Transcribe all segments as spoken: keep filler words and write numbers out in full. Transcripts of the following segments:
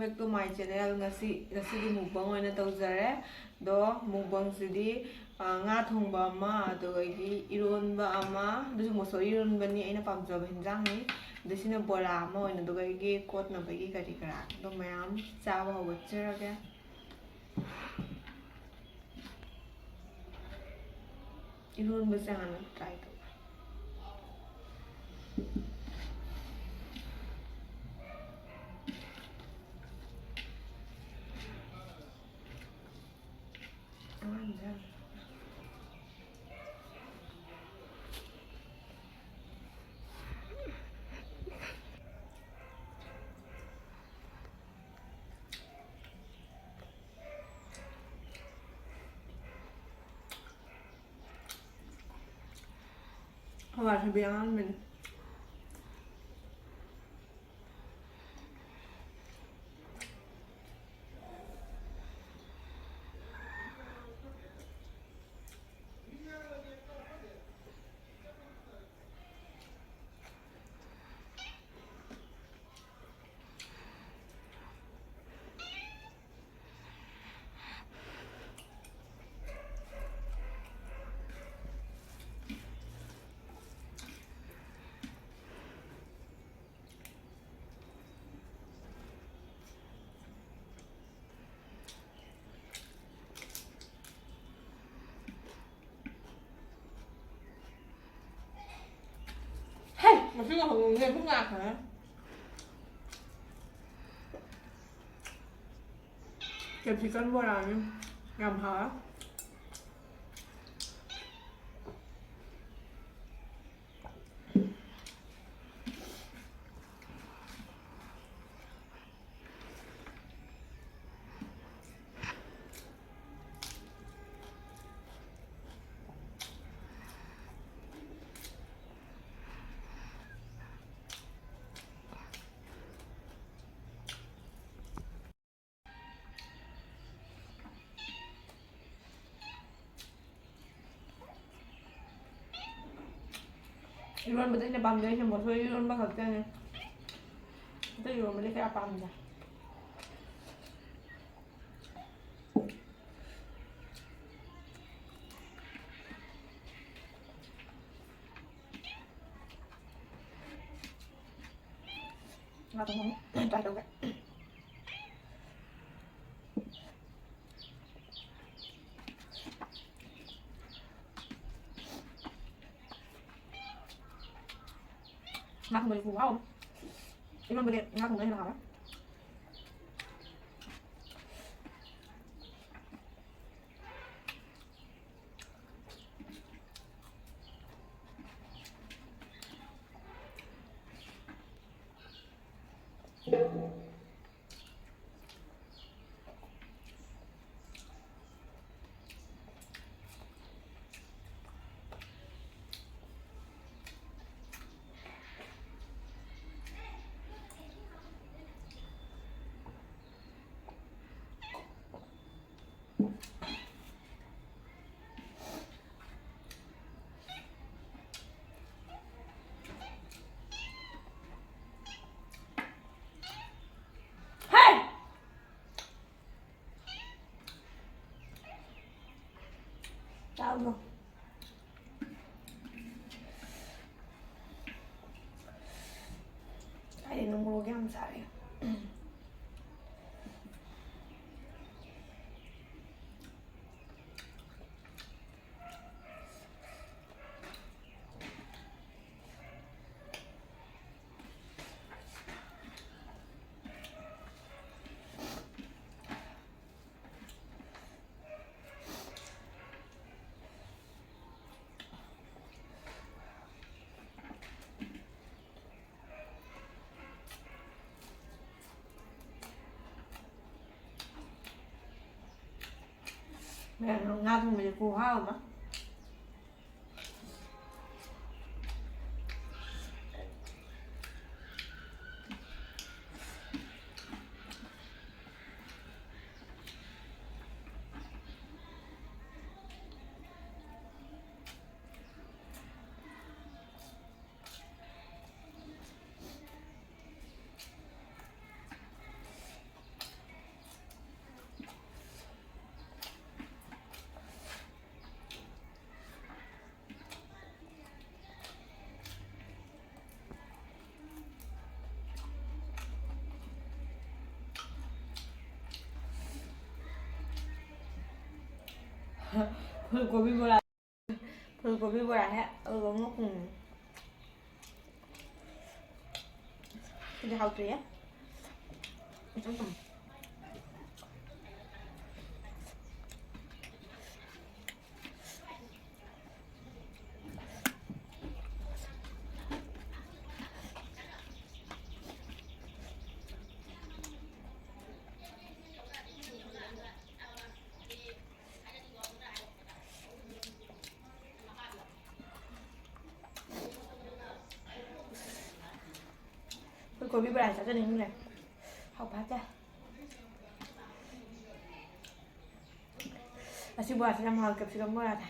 Welcome to my channel. ꯉꯁꯤ, ꯉꯁꯤꯗꯤ mukbang ꯑꯣꯏꯅ ꯇꯧꯖꯔꯦ꯫ ꯑꯗꯣ mukbangꯁꯤꯗꯤ, ꯑ, ꯉꯥ ꯊꯣꯡꯕ ꯑꯃ, ꯑꯗꯨꯗꯒꯤ ꯏꯔꯣꯟꯕ ꯑꯃ, ꯑꯗꯨꯁꯨ ꯃꯣꯁꯣꯔꯤ ꯏꯔꯣꯟꯕꯅꯤ, ꯑꯩꯅ ꯄꯥꯝꯖꯕ ꯍꯤꯟꯖꯥꯡꯅꯤ꯫ ꯑꯗ ꯁꯤꯅ ꯕꯣꯔꯥ ꯑꯃ ꯑꯣꯏꯅ, ꯑꯗꯨꯗꯒꯤ ꯀꯣꯠꯅꯕꯒꯤ ꯀꯔꯤ ꯀꯔꯥ, ꯑꯗꯣ ꯃꯌꯥꯝ ꯆꯥꯕ ꯍꯧꯒꯠꯆꯔꯒꯦ꯫ ꯏꯔꯣꯟꯕꯁꯦ ꯍꯥꯟꯅ try ꯇꯧꯒꯦ꯫ ꯑꯍꯥꯟꯕꯗ ꯍꯋꯥꯏ ꯊꯕꯤ ꯑꯉꯥꯡꯕꯅꯤ꯫ ꯍꯦ! ꯉꯁꯤ ꯂꯨꯍꯣꯡꯕꯁꯦ ꯄꯨꯡ ꯀꯌꯥ ꯈꯪꯉꯦ? ꯀꯦꯞꯁꯤꯀꯝ ꯕꯣꯔꯥꯅꯤ꯫ ꯌꯥꯝ ꯍꯥꯎꯋꯦ꯫ ꯏꯔꯣꯟꯕꯗ ꯑꯩꯅ ꯄꯥꯝꯖꯩꯁꯦ ꯃꯁꯣꯏ ꯏꯔꯣꯟꯕ ꯈꯛꯇꯅꯦ꯫ ꯑꯇꯩ ꯏꯔꯣꯟꯕꯗꯤ ꯀꯌꯥ ꯄꯥꯝꯗꯦ꯫ ꯉꯥ ꯊꯣꯡꯕ ꯑꯃꯨꯛ try ꯇꯧꯒꯦ꯫ ꯉꯥ ꯊꯣꯡꯕꯗꯤ ꯈꯨꯍꯥꯎ ꯑꯃ꯫ ꯏꯔꯣꯟꯕꯗꯤ ꯉꯥ ꯊꯣꯡꯕꯅ ꯍꯦꯟꯅ ꯍꯥꯎꯋꯦ꯫ ꯍꯦ! ꯆꯥꯎꯅꯣ꯫ ꯀꯥꯏꯗꯩꯅꯣ ꯃꯣꯔꯣꯛ ꯌꯥꯝ ꯁꯥꯔꯦ꯫ ꯃꯌꯥꯝ ꯉꯥ ꯊꯣꯡꯕꯁꯦ ꯈꯨꯍꯥꯎ ꯑꯃ꯫ ꯐꯨꯜ ꯀꯣꯕꯤ ꯕꯣꯔꯥ꯫ ꯐꯨꯜ ꯀꯣꯕꯤ ꯕꯣꯔꯥ ꯍꯦꯛ ꯑꯗꯨꯒ ꯑꯃꯨꯛ ꯎꯝ꯫ ꯁꯤꯗꯤ ꯍꯥꯎꯇ꯭ꯔꯤꯌꯦ꯫ ꯏꯆꯝ ꯆꯝ꯫ ꯑꯩꯈꯣꯏ ꯀꯣꯕꯤ ꯕꯣꯔꯥ ꯆꯥꯖꯅꯤꯡꯉꯤꯅꯦ꯫ ꯍꯥꯎꯕ ꯍꯥꯏꯇꯥꯔꯦ꯫ ꯑꯁꯤ ꯕꯣꯔꯥꯁꯤ ꯌꯥꯝ ꯍꯥꯎꯋꯦ, ꯀꯦꯞꯁꯤꯀꯝ ꯕꯣꯔꯥꯁꯦ꯫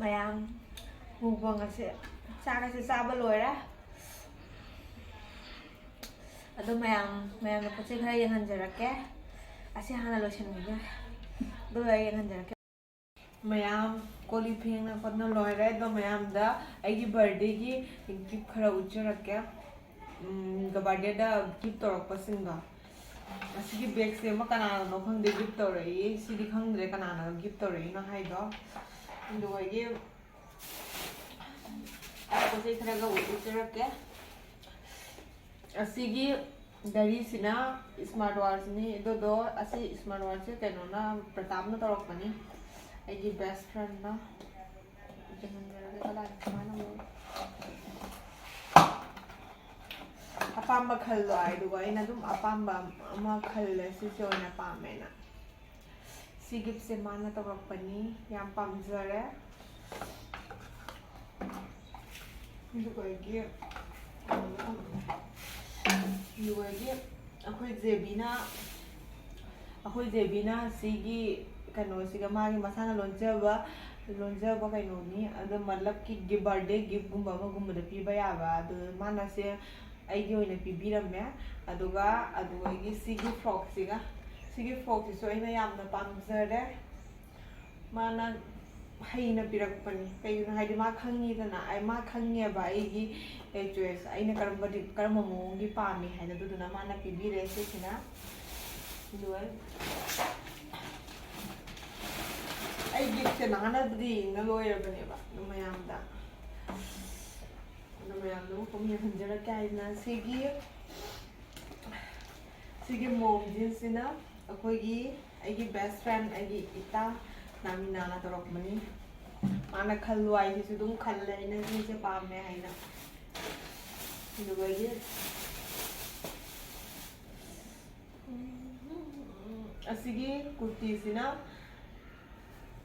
ꯃꯌꯥꯝ, ꯃꯨꯛꯕꯥꯡ ꯑꯁꯦ, ꯆꯥꯛ ꯑꯁꯦ ꯆꯥꯕ ꯂꯣꯏꯔꯦ꯫ ꯑꯗꯣ ꯃꯌꯥꯝ, ꯃꯌꯥꯝꯅ ꯄꯣꯠ ꯆꯩ ꯈꯔ ꯌꯦꯡꯍꯟꯖꯔꯛꯀꯦ꯫ ꯑꯁꯤ ꯍꯥꯟꯅ ꯂꯣꯏꯁꯤꯟꯈꯤꯒꯦ, ꯑꯗꯨꯒ ꯑꯩ ꯌꯦꯡꯍꯟꯖꯔꯛꯀꯦ꯫ ꯃꯌꯥꯝ, ꯀꯣꯜ ꯂꯤꯛ ꯐꯦꯡꯅ ꯈꯣꯠꯅ ꯂꯣꯏꯔꯦ꯫ ꯑꯗꯣ ꯃꯌꯥꯝꯗ ꯑꯩꯒꯤ ꯕꯥꯔꯗꯦꯒꯤ ꯒꯤꯐ ꯈꯔ ꯎꯠꯆꯔꯛꯀꯦ꯫ ꯎꯝ, ꯕꯥꯔꯗꯦꯗ ꯒꯤꯐ ꯇꯧꯔꯛꯄꯁꯤꯡꯗꯣ, ꯑꯁꯤꯒꯤ ꯕꯦꯒꯁꯦ ꯑꯃ ꯀꯅꯥꯅꯅꯣ ꯈꯪꯗꯦ, ꯒꯤꯐ ꯇꯧꯔꯛꯏ꯫ ꯁꯤꯗꯤ ꯈꯪꯗ꯭ꯔꯦ ꯀꯅꯥꯅ ꯒꯤꯐ ꯇꯧꯔꯛꯏꯅꯣ ꯍꯥꯏꯗꯣ꯫ ꯑꯗꯨꯗꯒꯤ ꯄꯣꯠ ꯆꯩ ꯈꯔꯒ ꯎꯠꯆꯔꯛꯀꯦ꯫ ꯑꯁꯤꯒꯤ ꯘꯔꯤꯁꯤꯅ ꯏꯁꯃꯥꯔꯠ ꯋꯥꯠꯆꯅꯤ꯫ ꯑꯗꯨꯗꯣ ꯑꯁꯤ ꯏꯁꯃꯥꯔꯠ ꯋꯥꯠꯆꯁꯦ ꯀꯩꯅꯣꯅ, ꯄ꯭ꯔꯇꯥꯞꯅ ꯇꯧꯔꯛꯄꯅꯤ, ꯑꯩꯒꯤ ꯕꯦꯁ ꯐ꯭ꯔꯦꯟꯅ꯫ ꯌꯦꯡꯍꯟꯖꯔꯒꯦ ꯀꯗꯥꯏꯗ ꯀꯃꯥꯏꯅ ꯑꯃꯨꯛ ꯑꯄꯥꯝꯕ ꯈꯜꯂꯣ ꯍꯥꯏꯗꯨꯒ ꯑꯩꯅ ꯑꯗꯨꯝ ꯑꯄꯥꯝꯕ ꯑꯃ ꯈꯜꯂꯦ, ꯁꯤꯁꯦ ꯑꯣꯏꯅ ꯄꯥꯝꯃꯦꯅ꯫ ꯁꯤ ꯒꯤꯐꯁꯦ ꯃꯥꯅ ꯇꯧꯔꯛꯄꯅꯤ, ꯌꯥꯝ ꯄꯥꯝꯖꯔꯦ꯫ ꯑꯗꯨꯒ ꯑꯩꯒꯤ, ꯑꯗꯨꯒ ꯑꯩꯒꯤ ꯑꯩꯈꯣꯏ ꯖꯦꯕꯤꯅ, ꯑꯩꯈꯣꯏ ꯖꯦꯕꯤꯅ ꯁꯤꯒꯤ ꯀꯩꯅꯣꯁꯤꯒ ꯃꯥꯒꯤ ꯃꯁꯥꯅ ꯂꯣꯟꯖꯕ, ꯂꯣꯟꯖꯕ ꯀꯩꯅꯣꯅꯤ꯫ ꯑꯗꯣ ꯃꯜꯂꯞꯀꯤ ꯒꯤ-, ꯕꯥꯔꯗꯦ ꯒꯤꯐꯀꯨꯝꯕ ꯑꯃꯒꯨꯝꯕꯗ ꯄꯤꯕ ꯌꯥꯕ꯫ ꯑꯗꯣ ꯃꯥꯅ ꯁꯦ ꯑꯩꯒꯤ ꯑꯣꯏꯅ ꯄꯤꯕꯤꯔꯝꯃꯦ꯫ ꯑꯗꯨꯒ, ꯑꯗꯨꯒ ꯑꯩꯒꯤ ꯁꯤꯒꯤ ꯐ꯭ꯔꯣꯛꯁꯤꯒ, ꯁꯤꯒꯤ ꯐ꯭ꯔꯣꯛꯁꯤꯁꯨ ꯑꯩꯅ ꯌꯥꯝꯅ ꯄꯥꯝꯖꯔꯦ꯫ ꯃꯥꯅ ꯍꯩꯅ ꯄꯤꯔꯛꯄꯅꯤ꯫ ꯀꯩꯒꯤꯅꯣ ꯍꯥꯏꯗꯤ ꯃꯥ ꯈꯪꯉꯤꯗꯅ, ꯑꯩ, ꯃꯥ ꯈꯪꯉꯦꯕ ꯑꯩꯒꯤ ꯆꯣꯏꯁ, ꯑꯩꯅ ꯀꯔꯝꯕꯗꯤ, ꯀꯔꯝꯕ ꯃꯑꯣꯡꯒꯤ ꯄꯥꯝꯃꯤ ꯍꯥꯏꯅ, ꯑꯗꯨꯗꯨꯅ ꯃꯥꯅ ꯄꯤꯕꯤꯔꯦ ꯁꯤꯁꯤꯅ꯫ ꯑꯗꯨꯒ ꯑꯩ ꯒꯤꯐꯁꯦ ꯅꯍꯥꯟꯅꯕꯨꯗꯤ ꯌꯦꯡꯅ ꯂꯣꯏꯔꯕꯅꯦꯕ, ꯑꯗꯨ ꯃꯌꯥꯝꯗ, ꯑꯗꯨ ꯃꯌꯥꯝꯗꯣ ꯑꯃꯨꯛ ꯌꯦꯡꯍꯟꯖꯔꯛꯀꯦ ꯍꯥꯏꯗꯅ꯫ ꯁꯤꯒꯤ, ꯁꯤꯒꯤ ꯃꯣꯝ ꯖꯤꯟꯁꯁꯤꯅ ꯑꯩꯈꯣꯏꯒꯤ, ꯑꯩꯒꯤ ꯕꯦꯁ ꯐ꯭ꯔꯦꯟ, ꯑꯩꯒꯤ ꯏꯇꯥ ꯅꯥꯃꯤꯅꯥꯅ ꯇꯧꯔꯛꯄꯅꯤ꯫ ꯃꯥꯅ ꯈꯜꯂꯨ ꯍꯥꯏꯁꯤꯁꯨ ꯑꯗꯨꯝ ꯈꯜꯂꯦ ꯑꯩꯅ ꯁꯤꯁꯦ ꯄꯥꯝꯃꯦ ꯍꯥꯏꯅ꯫ ꯑꯗꯨꯗꯒꯤ ꯑꯁꯤꯒꯤ ꯀꯨꯔꯇꯤꯁꯤꯅ,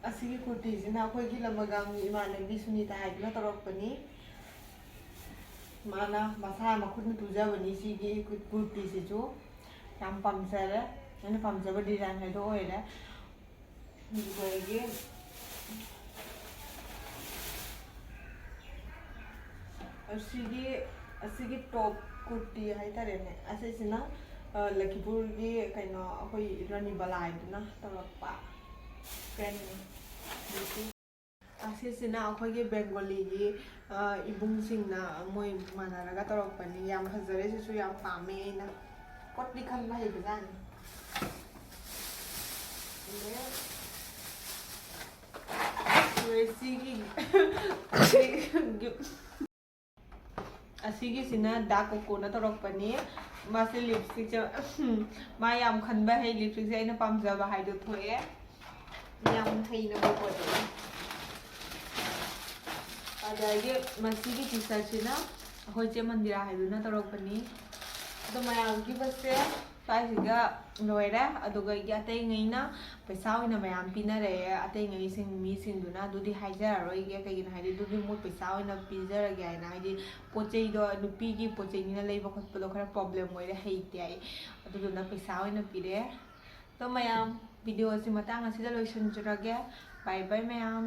ꯑꯁꯤꯒꯤ ꯀꯨꯔꯇꯤꯁꯤꯅ ꯑꯩꯈꯣꯏꯒꯤ ꯂꯃꯒꯥꯡꯒꯤ ꯏꯃꯥꯟꯅꯕꯤ ꯁꯨꯅꯤꯇꯥ ꯍꯥꯏꯗꯨꯅ ꯇꯧꯔꯛꯄꯅꯤ꯫ ꯃꯥꯅ ꯃꯁꯥ ꯃꯈꯨꯠꯅ ꯇꯨꯖꯕꯅꯤ ꯁꯤꯒꯤ ꯀꯨ-, ꯀꯨꯔꯇꯤꯁꯤꯁꯨ꯫ ꯌꯥꯝ ꯄꯥꯝꯖꯔꯦ꯫ ꯑꯩꯅ ꯄꯥꯝꯖꯕ ꯗꯤꯖꯥꯏꯟ ꯍꯥꯏꯗꯣ ꯑꯣꯏꯔꯦ꯫ ꯑꯗꯨꯗꯒꯤ ꯑꯁꯤꯒꯤ ꯑꯁꯤꯒꯤ ꯇꯣꯞ ꯀꯨꯔꯇꯤ ꯍꯥꯏꯇꯥꯔꯦꯅꯦ, ꯑꯁꯤꯁꯤꯅ, ꯑ, ꯂꯈꯤꯄꯨꯔꯒꯤ ꯀꯩꯅꯣ, ꯑꯩꯈꯣꯏ ꯔꯥꯅꯤ ꯕꯂꯥꯏꯗꯨꯅ ꯇꯧꯔꯛꯄ ꯐꯦꯟꯅꯤ꯫ ꯑꯁꯤꯁꯤꯅ ꯑꯩꯈꯣꯏꯒꯤ ꯕꯦꯡꯒꯣꯂꯤꯒꯤ, ꯑ, ꯏꯕꯨꯡꯁꯤꯡꯅ ꯃꯣꯏ ꯃꯥꯟꯅꯔꯒ ꯇꯧꯔꯛꯄꯅꯤ꯫ ꯌꯥꯝ ꯐꯖꯔꯦ, ꯁꯤꯁꯨ ꯌꯥꯝ ꯄꯥꯝꯃꯦ ꯑꯩꯅ꯫ ꯀꯣꯠꯄꯤ ꯈꯟꯕ ꯍꯩꯕꯖꯥꯠꯅꯤ꯫ ꯑꯗꯩ ꯁꯤꯒꯤ ꯑꯁꯤꯒꯤꯁꯤꯅ ꯗꯥ ꯀꯣꯀꯣꯅ ꯇꯧꯔꯛꯄꯅꯤ꯫ ꯃꯥꯁꯦ ꯂꯤꯞꯁꯇꯤꯛꯁꯦ, ꯃꯥ ꯌꯥꯝ ꯈꯟꯕ ꯍꯩ, ꯂꯤꯞꯁꯇꯤꯛꯁꯦ ꯑꯩꯅ ꯄꯥꯝꯖꯕ ꯍꯥꯏꯗꯣ ꯊꯣꯛꯑꯦ꯫ ꯌꯥꯝ ꯍꯩꯅꯕ ꯄꯣꯠꯅꯤ꯫ ꯑꯗꯒꯤ ꯃꯁꯤꯒꯤ ꯇꯤ ꯁꯥꯔꯠꯁꯤꯅ ꯑꯩꯈꯣꯏ ꯆꯦ ꯃꯟꯗꯤꯔꯥ ꯍꯥꯏꯗꯨꯅ ꯇꯧꯔꯛꯄꯅꯤ꯫ ꯑꯗꯣ ꯃꯌꯥꯝꯒꯤ ꯕꯁꯁꯦ ꯁ꯭ꯋꯥꯏꯁꯤꯒ ꯂꯣꯏꯔꯦ꯫ ꯑꯗꯨꯒ ꯑꯩꯒꯤ ꯑꯇꯩꯉꯩꯅ ꯄꯩꯁꯥ ꯑꯣꯏꯅ ꯃꯌꯥꯝ ꯄꯤꯅꯔꯛꯑꯦ꯫ ꯑꯇꯩꯉꯩꯁꯤꯡ ꯃꯤꯁꯤꯡꯗꯨꯅ ꯑꯗꯨꯗꯤ ꯍꯥꯏꯖꯔꯔꯣꯏꯒꯦ, ꯀꯩꯒꯤꯅꯣ ꯍꯥꯏꯗꯤ ꯑꯗꯨꯗꯤ ꯃꯣꯏ ꯄꯩꯁꯥ ꯑꯣꯏꯅ ꯄꯤꯖꯔꯒꯦ ꯍꯥꯏꯅ, ꯍꯥꯏꯗꯤ ꯄꯣꯠ ꯆꯩꯗꯣ ꯅꯨꯄꯤꯒꯤ ꯄꯣꯠ ꯆꯩꯅꯤꯅ ꯂꯩꯕ ꯈꯣꯠꯄꯗꯣ ꯈꯔ ꯄ꯭ꯔꯣꯕ꯭ꯂꯦꯝ ꯑꯣꯏꯔꯦ, ꯍꯩꯇꯦ ꯑꯩ꯫ ꯑꯗꯨꯗꯨꯅ ꯄꯩꯁꯥ ꯑꯣꯏꯅ ꯄꯤꯔꯛꯑꯦ꯫ ꯑꯗꯣ ꯃꯌꯥꯝ, ꯚꯤꯗꯤꯑꯣꯁꯤ ꯃꯇꯥꯡ ꯑꯁꯤꯗ ꯂꯣꯏꯁꯤꯟꯖꯔꯒꯦ꯫ ꯕꯥꯏ ꯕꯥꯏ ꯃꯌꯥꯝ꯫